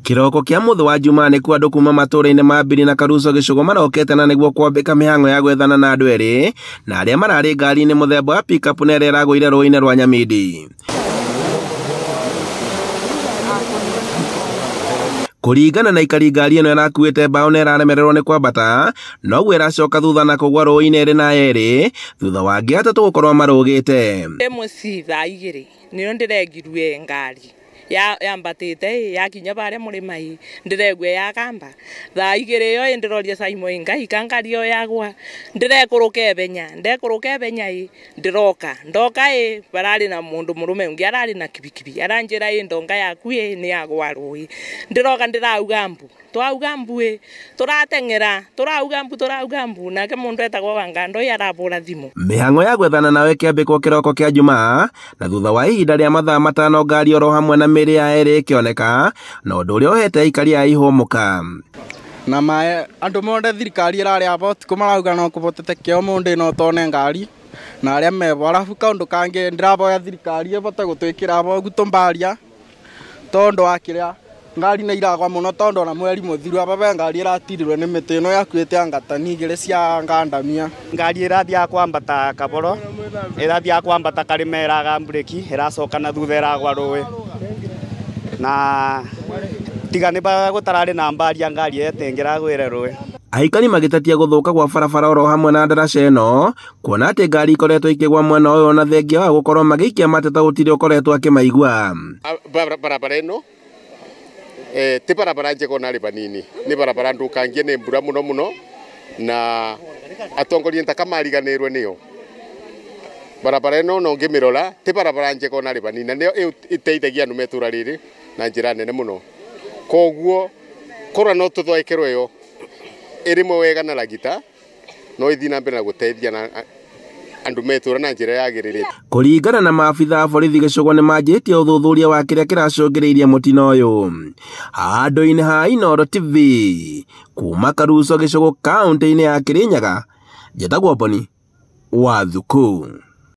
Kĩroko kĩa mũthĩ wa Jumaa nĩkuo andũ kuma matũũra-inĩ ma Mbiri na Karuco gĩcũgo marokete na nĩguo kwambĩka mĩhang'o ya gwethana na andũ erĩ na arĩa mararĩ ngari-inĩ mũthemba wa pickup na ĩrĩa ĩragũire rũĩ-inĩ rwa Nyamindi. Kũringana na aikari, ngari ĩno ĩrakuĩte mbaũ na ĩraremererwo nĩ kwambata, noguo ĩracoka thutha na kũgwa rũĩ-inĩ ĩrĩ na erĩ thutha wa angĩ atatũ gũkorwo marũgĩte. Ndĩ mũciĩ thaa igĩrĩ nĩrĩo ndĩrengirue ngari yambatĩte yakinya barĩa mũrĩma ĩ ndĩregue yakamba thaa igĩrĩ ĩyo ĩ ndĩroria Simon ĩ ngaika ngari ĩyo yagwa ndĩrekũrũka ĩbenya ndekũrũka ĩbenya ĩ ndĩroka ndoka ĩ bararĩ na mũndũ mũrũme ũngĩ ararĩ na kibikibi aranjĩra ĩ ndonga yaku ĩ nĩ yagwa rũĩ ndĩroka ndĩrauga mbu twauga mbu ĩ tũrateng'era tũrauga mbu tũrauga mbu nake mũndũ etagwo Wangando ĩ arabũra thimũ. Mĩhang'o ya gwethana nawe ĩkĩambĩkwo kĩroko kĩa Jumaa na thutha wa ihinda rĩa mathaa 5 ngari oro hamwe na mĩĩrĩ ya erĩ ĩkĩoneka, na ũndũ ũrĩa ũhete aikari a ihũmũka. Na mae andũ mothe thirikari ĩrarĩ aba ũtukũ marauga no kũbotete kĩo mũndũ no tone ngari na arĩa mebo. Arabu kaũndũ kangĩ ndĩraboya thirikari ĩbote gũtwĩkĩra aba ũguo tũmbaria tondũ wa kĩrĩa ngari nĩ iragwa mũno tondũ ona mweri mũthiru aba be ngari ĩratirirwe nĩ mĩtĩ ĩno yakuĩte anga tani igĩrĩ cia ngandamia. Ngari ĩrathiaga kwambata kaboro ĩrathiaga kwambata karĩma ĩraga mburĩki ĩracoka na thutha ĩragwa rũĩ na tiga nĩ gũtararĩ na mbaria ngari ĩyo ĩtĩngĩragwĩre rũĩ. Aikari magĩtetia gũthũka gwa barabara oro hamwe na ndaraca ĩno kuona atĩ ngari ikoretwo ikĩgwa mwena ũyũ na thengia wa gũkorwo magĩikia mateta gũtirĩ ũkoretwo akĩmaigua. Barabara ĩno ti barabara njega ona rĩ banini, nĩ barabara ndũkangie nĩ mbura mũno mũno na atongoria ntaka mariganĩrwe nĩyo. Barabara ĩno no ngĩmĩrora ti barabara njega ona rĩ banini na nĩyo ĩteithagia andũ metũra rĩrĩ na njĩra nene mũno. Koguo korwo no tũthwekerwo ĩyo ĩrĩmwe wega na ragita no ĩthiĩ na mbere na gũteithia na andũ metũra na njĩra yagĩrĩrĩte. Kũringana na maabitha a borithi gĩcũgo nĩ manjĩtie ũthuthuria wa kĩrĩa kĩracũngĩrĩirie mũtino ũyũ. Handũ-inĩ ha Inooro TV kuma Karuco gĩcũgo kaũntĩ-inĩ ya Kĩrĩnyaga, njĩtagwo Boni wa Thuku.